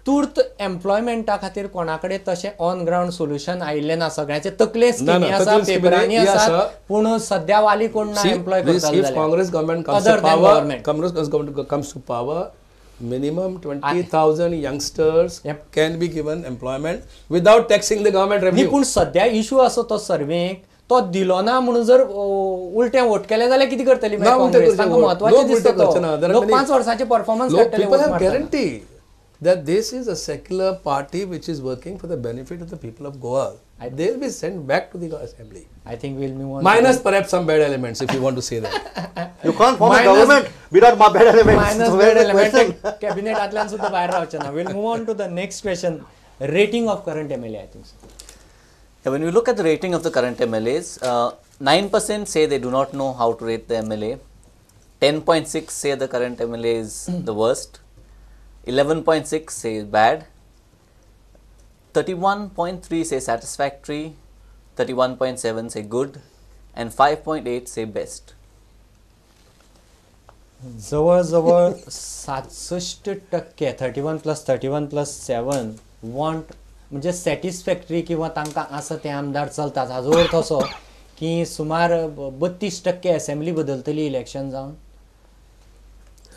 तूर्त एम्प्लॉयमेंटा खातीर कोणा कडेन तशें ऑन ग्रावंड सोल्युशन आयिल्लें ना. सगळ्यांचे तकले स्किमी आसा, पेपरांनी आसा, पूण सद्या वाली कोण ना एम्प्लॉय करता. Congress government comes to power, Congress government comes to power, minimum 20,000 youngsters can be given employment without taxing the government revenue. पूण सद्या इशू आसा तो सर्वेक तो दिलो ना म्हणून जर उलटे वोट केले जाल्यार कितें करतली काँग्रेस? तांकां म्हत्वाचें दिसता तो लोक 5 वर्सांचे परफॉर्मन्स काडटले. People have guarantee that this is a secular party which is working for the benefit of the people of Goa. They will be sent back to the assembly. I think we'll move on. Minus perhaps some bad elements, if you want to say that. You can't form a government without my bad elements. Minus so bad elements. Cabinet आतल्यान सुद्धा बाहेर रावचे ना. We'll move on to the next question. Rating of current MLA, I think so. Yeah, when you look at the rating of the current MLAs, 9% say they do not know how to rate the MLA. 10.6 say the current MLA is the worst. 11.6 say bad, 31.3 say satisfactory, 31.7 say good, and 5.8 say best. जवळजवळ 67% 31 + 31 + 7 want म्हणजे satisfactory किंवा तांकां आसा ते आमदार चलतात. हाजो अर्थ असो की सुमार 32% असेंब्ली बदलतली इलेक्शन जावन,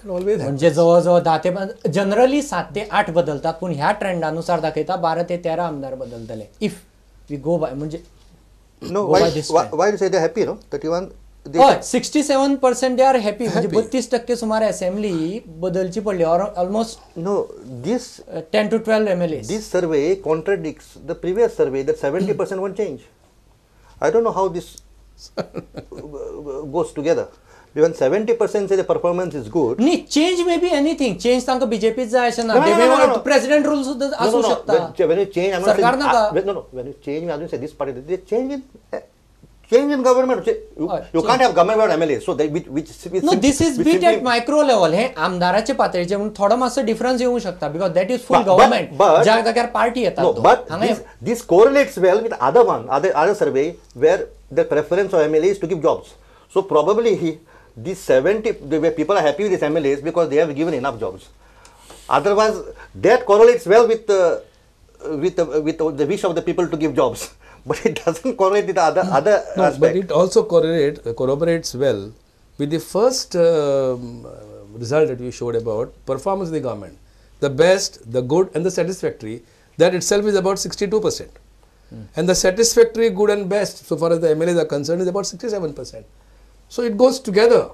म्हणजे जवळजवळ 10 ते जनरली 7 ते 8 बदलतात, पूण ह्या ट्रेंडानुसार दाखयता 12 ते 13 आमदार बदलतले if we go by. म्हणजे no, why you say they happy? No, 31 हय, 67% they are happy. म्हणजे 32% सुमार असेंब्ली बदलची पडली or almost no this 10 to 12 MLA. This survey contradicts the previous survey that 70% won't change. I don't know how this goes together. Even 70% say the performance is good. Nee, change may be anything. Change तांकां बीजेपीच जाय अशें ना. President rule सुद्दां आसूं शकता. When you change, I'm not saying, no, when you change, I don't say this party. They change in government. You can't have government without MLA. So they, which no, this is bit at micro level. हे आमदाराचे पातळीचे म्हणून थोडो मातसो difference येवंक शकता because that is full government. ज्या जाग्यार party येता. But this correlates well with other one, other survey where the preference of MLA is to give jobs. So probably these 70, the people are happy with these MLAs because they have given enough jobs. Otherwise, that correlates well with the wish of the people to give jobs, but it doesn't correlate with the other no, aspect. But it also corroborates well with the first result that we showed about performance of the government. The best, the good, and the satisfactory. That itself is about 62%, and the satisfactory, good, and best, so far as the MLAs are concerned, is about 67%. So it goes together,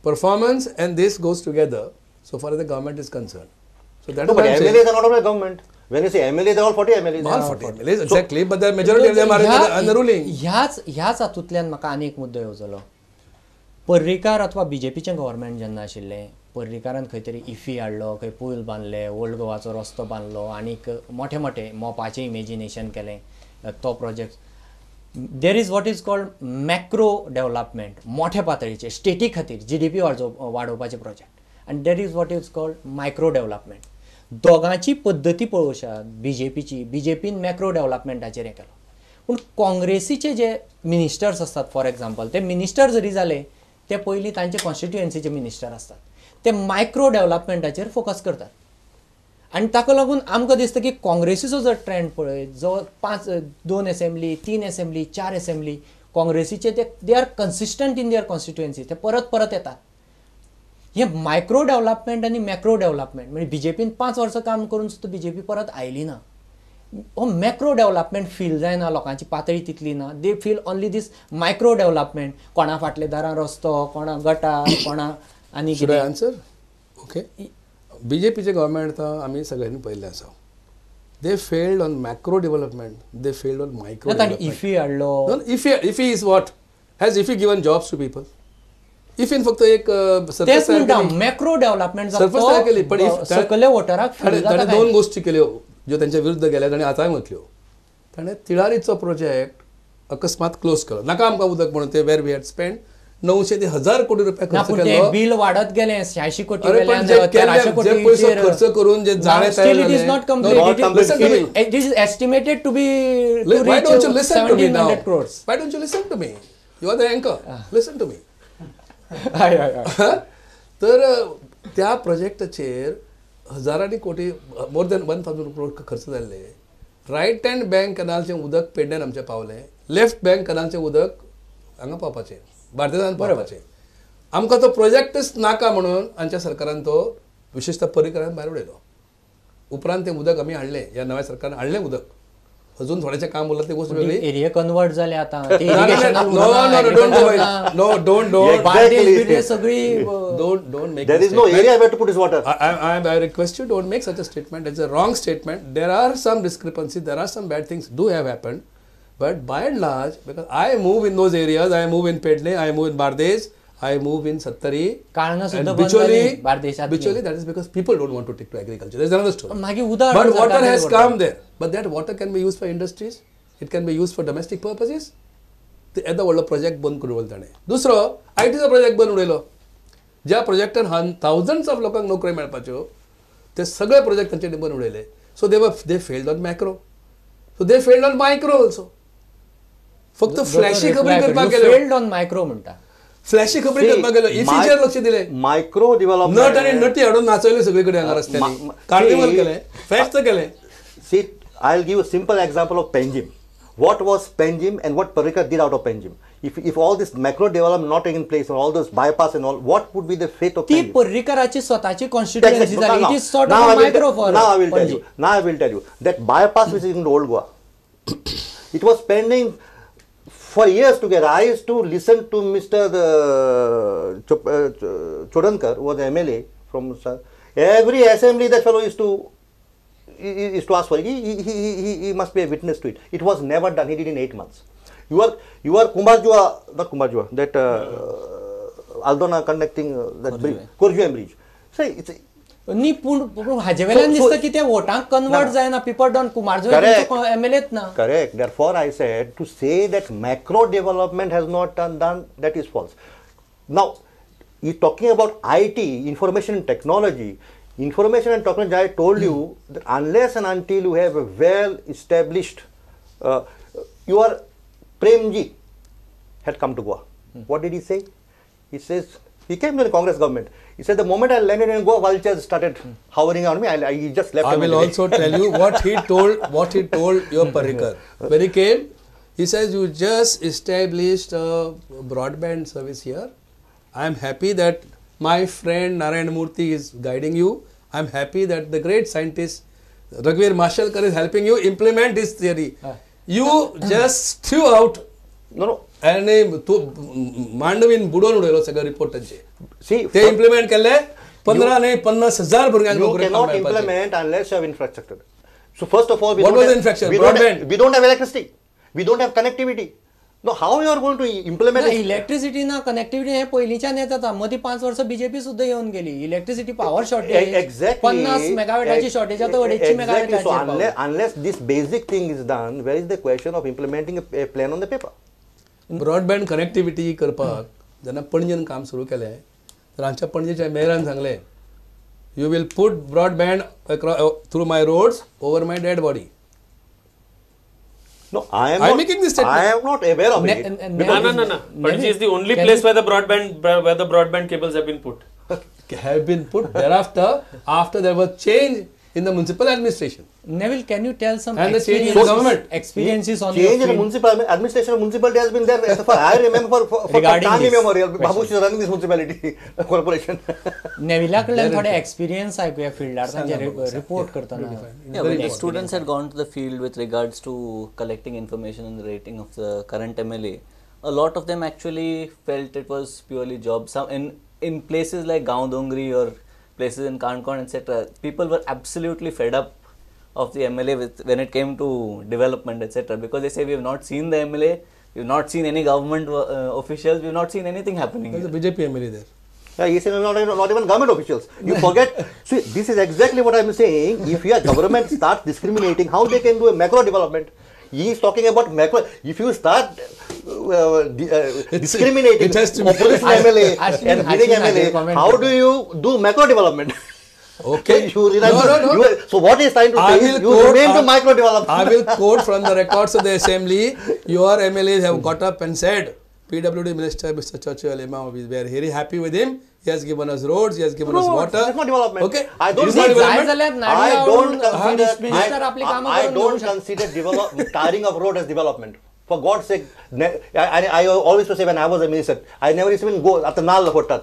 performance and this goes together so far as the government is concerned. So that no, is but what I'm MLAs saying. Are not only government. When you say MLAs, they are all 40 MLAs. All 40 MLAs, exactly. But the majority of them are in the ruling. ह्याच हातूंतल्यान म्हाका आनी एक मुद्दो येवजलो. पर्रीकार अथवा बीजेपीचें government जेन्ना आशिल्लें, पर्रीकारान खंय तरी इफी हाडलो, खंय पूल बांदले, ओल्ड गोवाचो रस्तो बांदलो, आनीक मोठे मोठे मोपाचें इमेजिनेशन केलें, तो project. There is what is called macro development, मोठ्या पातळीचे स्टेटी खातीर GDP वाडोवपाचे प्रोजेक्ट, आनी there is what is called micro development. दोगांची पद्दती पळोवशात, बीजेपीची, बीजेपीन मॅक्रो डेव्हलपमेंटाचेर हें केलो, पूण काँग्रेसीचे जे मिनिस्टर्स आसतात फॉर एग्जाम्पल, ते मिनिस्टर जरी जाले ते पयलीं तांचे कॉन्स्टिट्युएन्सीचे मिनिस्टर आसतात, ते मायक्रो डेव्हलपमेंटाचेर फोकस करतात. आनी ताका लागून आमकां दिसता की काँग्रेसीचो जर ट्रेंड पळयत, जो 5, 2 असेंब्ली, 3 असेंब्ली, 4 असेंब्ली काँग्रेसीचे ते they are consistent in their constituency, ते परत परत येतात. हे मायक्रो डेव्हलपमेंट आनी मॅक्रो डेव्हलपमेंट म्हणजे बीजेपीन 5 वर्सां काम करून सुद्दां बीजेपी परत आयली ना. हो मॅक्रो डेव्हलपमेंट फील जायना, लोकांची पातळी तितली ना. They feel only this micro development, कोणा फाटले दारां रस्तो, कोणा गटार, कोणा आनी कितें. Answer okay. बीजेपीचे गव्हर्मेंट आतां आमी सगळ्यांनी पळयल्लें आसा. They failed on macro development, they failed on micro development. IFFI हाडलो. IFFI is what? Has IFFI given jobs to people? इफीन फक्त एक तेच म्हणटा मॅक्रो डेव्हलपमेंट तयार केली, पण सकयल्या वोटराक ताणें 2 गोश्टी केल्यो ज्यो तांच्या विरुद्ध गेल्यात आनी आतांय वतल्यो. ताणें तिळारीचो प्रोजेक्ट अकस्मात क्लोज केलो, नाका आमकां उदक म्हणून. ते वेर we had spend 900 ते 1000 कोटी रुपया खर्च केलो. बिल वाडत गेलें 86 कोटी, जे पयसो खर्च करून जे जाळे तयार जाले, it is estimated to be Why don't you listen to me now? Why don't you listen to me? You are the anchor. Listen to me. तर त्या प्रोजेक्टाचेर हजारांनी कोटी मोर दॅन 1000 करोड खर्च जाल्ले. रायट हँड बँक कनालचें उदक पेडण्यान आमचें पावलें, लेफ्ट बँक कनालचें उदक हांगा पावपाचें बार्देजान पावपाचें. आमकां तो प्रोजेक्टच नाका म्हणून आमच्या सरकारान तो विशेषतः पर्रीकरान भायर उडयलो. उपरांत तें उदक आमी हाडलें, ह्या नव्या सरकारान हाडलें उदक. अजून थोडेशें काम उरलां, ती गोश्ट वेगळी. एरिया कन्वर्ट जाले आतां. No, don't सगळी don't make there is no area where to put this water. I request you, don't make such a statement. It's a wrong statement. There are some discrepancies, there are some bad things do have happened, but by and large, because I move in those areas, I move in Pedne, I move in Bardez, I move in Sattari, and Bicholi, Bicholi, that is because people don't want to take to agriculture. There is another story. But water has come there. But that water can be used for industries, it can be used for domestic purposes. येदो व्हडलो project बंद करून उडयलो ताणें. दुसरो आयटीचो project बंद उडयलो, ज्या प्रोजेक्टान थावजंड्स ऑफ लोकांक नोकऱ्यो मेळपाच्यो, ते सगळे प्रोजेक्ट तांच्यानी बंद उडयले. So they failed on macro, so they failed on micro also. फक्त फ्लॅशी खबरी करपाक गेले. फेल्ड ऑन मायक्रो म्हणटा, फ्लॅशी खबरी करपाक गेलो, इफीचेर लक्ष दिलें, मायक्रो डेव्हलपमेंट नट आनी नटी हाडून नाचयल्यो सगळे कडेन हांगा रस्त्यांनी, कार्निवल केलें, फेस्त केलें. See, I will give a simple example of Panjim. What was Panjim and what Parrikar did out of Panjim? If all this macro development not taken place and all those bypass and all, what would be the fate of Panjim? ती पर्रीकराची स्वताची constituency जाली. It is sort of micro for now I will tell you. Now I will tell you that bypass which is in old Goa, it was pending for years together. I used to listen to Mr. Chodankar, who was the MLA from every assembly. That fellow used to ask for it. He must be a witness to it. It was never done. He did in 8 months. You are Kumbharjua, not Kumbharjua, that Aldona connecting that bridge, Corjuem bridge. So it's न्ही, पूण हाजे वेल्यान दिसता की ते वोटांक convert जायना. People don't Cumbarjua MLH ना. Correct. Therefore I said to say that macro development has not done, that is false. Now you talking about IT, information and technology. Information and technology, I told you that unless and until you have a well established, your Premji had come to Goa. What did he say? He says, he came to the Congress government. He said, the moment I landed in Goa, vultures started hovering on me. I just left. I will also tell you what he told. What he told your Parrikar when he came. He says, you just established a broadband service here. I am happy that my friend Narayan Murthy is guiding you. I am happy that the great scientist Raghuvir Mashelkar is helping you implement his theory. You just threw out. No. आनी तूं मांडवीन बुडोवन उडयलो सगळे report तांचे. ते implement केले 15 न्ही 50,000 भुरग्यांक नोकरी. You cannot implement unless you have infrastructure. So first of all, what was infrastructure? Broadband. We don't have electricity. We don't have connectivity. No, how you are going to implement electricity ना connectivity हे पयलींच्यान येत आतां. मदीं 5 वर्सां BJP सुद्दां येवन गेली. इलेक्ट्रिसिटी पॉवर शॉर्टेज, exactly 50 मेगावॅटाची शॉर्टेज आतां 250 मेगावॅटाचेर. So unless this basic thing is done, where is the question of implementing a plan on the paper? Broadband connectivity करपाक जेन्ना पणजेन काम सुरू केलें तर आमच्या पणजेच्या मेयरान सांगलें, you will put broadband through my roads over my dead body. No, I am making this statement. I am not aware of it. No. Panaji is the only place where the broadband cables have been put. Have been put thereafter, after there was change in the municipal administration. Neville, can you tell some and the change in the government experiences on change in the municipal administration of municipality has been there as far I remember for time immemorial. Babush is running this municipality corporation. Neville कडल्यान थोडे experience आयकुया fielder तांचे report करतना. Yeah, when the students had gone to the field with regards to collecting information on the rating of the current MLA, a lot of them actually felt it was purely job. Some in places like Gaon Dongri or places in Canacona, etc., people were absolutely fed up of the MLA when it came to development, etc., because they say we have not seen the MLA, we have not seen any government officials, we have not seen anything happening. There's a BJP MLA there. Yeah, he said not even government officials. You forget. See, this is exactly what I am saying. If your government starts discriminating, how they can do a macro development? He is talking about macro. If you start discriminating opposition MLA and winning MLA, how do you do macro development? Okay. So, you no. So what he is trying to say is you remain to micro development. I will quote from the records of the assembly. Your MLAs have got up and said, PWD Minister Mr. Churchill Alemao, we are very happy with him. He has given us roads, he has given us water. That's not development. Okay. I don't consider tarring of road as development. For God's sake, I always used to say when I was a minister, I never used to even go at the Nal Hotat.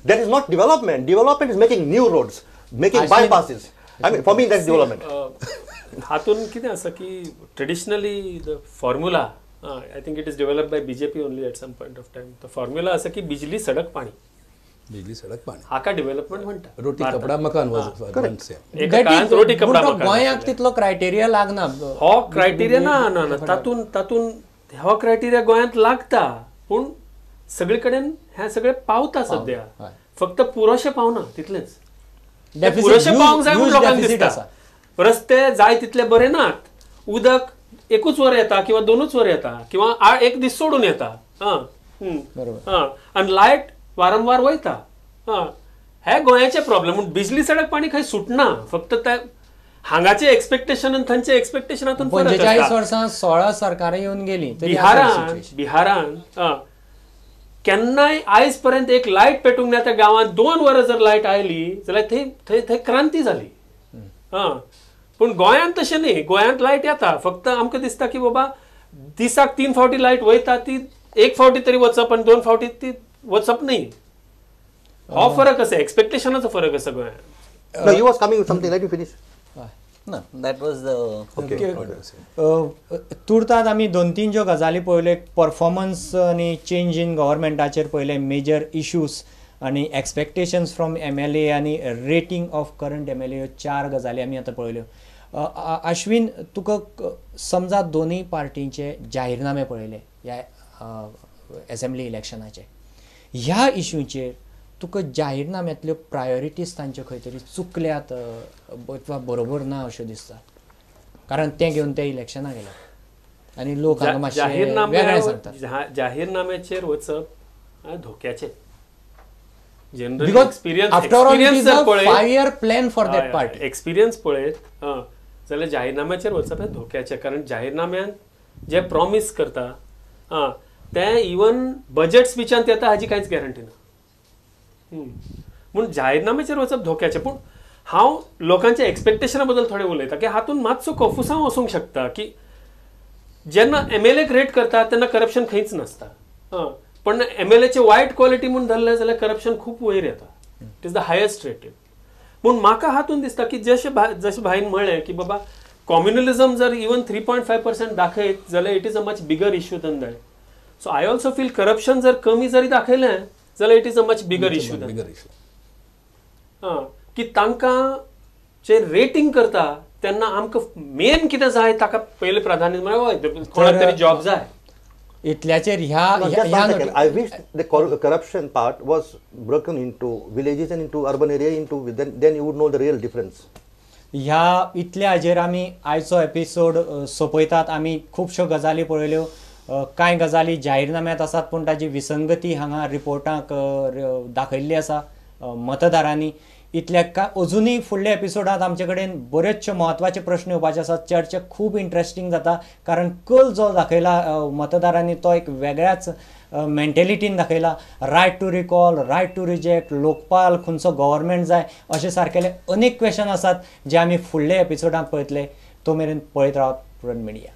That is not development. Development is making new roads, making bypasses. I mean, for me, that's development. हातून कितें आसा की traditionally the formula, I think it is developed by BJP only at some point of time. The formula आसा की बिजली सडक पाणी. बिजली सडक पाणी हाका डेव्हलपमेंट म्हणटा. रोटी कपडा मकान वाज एका काळांत रोटी कपडा मकान. गोंयाक तितलो क्रायटेरिया लागना. हो क्रायटेरिया ना ना ना तातूंत तातूंत हो क्रायटेरिया गोंयांत लागता पूण सगळे कडेन हें सगळें पावता सद्या, फक्त पुरोशें पावना तितलेंच. पुरोशें पावंक जाय म्हूण लोकांक दिसता. रस्ते जाय तितले बरे नात, उदक एकूच वर येता किंवा दोनूच वर येता किंवा एक दीस सोडून येता, आनी लायट वारंवार वयता. हे गोंयाचे प्रॉब्लेम. पूण बिजली सडक पाणी खंय सुटना, फक्त ते हांगाचे एक्सपेक्टेशन आनी थंयचे एक्सपेक्टेशन हातूंत फरक आसता. 45 वर्सां 16 सरकारां येवन गेली बिहारान केन्नाय आयज पर्यंत एक लायट पेटूंक ना. त्या गांवांत 2 वरां जर लायट आयली जाल्यार थंय थंय थंय क्रांती जाली. पूण गोंयांत तशें न्ही, गोंयांत लायट येता, फक्त आमकां दिसता की बाबा दिसाक 3 फावटी लायट वयता, ती 1 फावटी तरी वचप आनी 2 फावटी ती वचप न्ही. हो फरक आसा, एक्सपेक्टेशनाचो फरक आसा गोंयांत. No, you was coming with something, let me finish. No, that was the okay. तुर्तात आमी 2-3 ज्यो गजाली पळयल्यो, परफॉर्मन्स आनी चेंज इन गव्हर्मेंटाचेर पळयले, मेजर इश्यूज आनी एक्सपेक्टेशन्स फ्रॉम MLA आनी रेटींग ऑफ करंट MLA, ह्यो 4 गजाली आमी आतां पळयल्यो. आश्विन, तुका समजा दोनूय पार्टींचे जाहीरनामे पळयले ह्या एसेंब्ली इलेक्शनाचे, ह्या इश्यूचेर तुका जाहीरनाम्यांतल्यो प्रायोरिटीज तांच्यो खंय तरी चुकल्यात अथवा बरोबर ना अश्यो दिसता, कारण तें घेवन ते इलेक्शनाक गेले आनी लोक हांगा मातशे वेगळें सांगतात. जाहीरनाम्याचेर वचप धोक्याचें. एक्सपिरियन्स पळयत जाल्यार जाहीरनाम्याचेर वचप हें धोक्याचें, कारण जाहीरनाम्यान जे प्रॉमीस करता तें इवन बजेट स्पिचांत येता हाजी कांयच गॅरंटी ना. म्हूण जाहीरनाम्याचेर वचप धोक्याचें. पूण हांव लोकांच्या एक्सपेक्टेशना बद्दल थोडें उलयता की हातूंत मातसो कोफुसांव वचूंक शकता की जेन्ना MLA rate करता तेन्ना करप्शन खंयच नासता, पण MLAचे वायट क्वॉलिटी म्हूण धरलें जाल्यार करप्शन खूब वयर येता. It is the highest rated. म्हूण म्हाका हातूंत दिसता की जशें जशें भाईन म्हळें की बाबा कॉम्युनलिझम जर इवन 3.5% दाखयत जाल्यार it is a much bigger issue than that. So I also feel corruption जर कमी जरी दाखयलें जाल्यार it is a much bigger issue than की तांकां जे रेटींग करता तेन्ना आमकां मेन कितें जाय ताका पयलें प्राधान्य म्हळ्यार कोणाक तरी जॉब जाय. इतल्याचेर ह्या I wish the corruption part was broken into villages and into urban area into then you would know the real difference. ह्या इतल्या हाजेर आमी आयचो एपिसोड सोंपयतात. आमी खुबश्यो गजाली पळयल्यो, कांय गजाली जाहीरनाम्यांत आसात पूण ताजी विसंगती हांगा रिपोर्टांक दाखयल्ली आसा मतदारांनी. इतल्या का अजुनूय फुडल्या एपिसोडांत आमचे कडेन बऱ्योचशे म्हत्वाचे प्रश्न येवपाचे आसात. चर्चा खूब इंट्रस्टींग जाता कारण कल जो दाखयला मतदारांनी तो एक वेगळ्याच मेंटेलिटीन दाखयला. Right to recall, right to reject, Lokpal, खंयचो गव्हर्मेंट जाय, अशे सारकेले अनेक क्वेश्चन आसात जे आमी फुडल्या एपिसोडांत पळयतले. तो मेरेन पळयत रावात प्रुडंट मिडिया.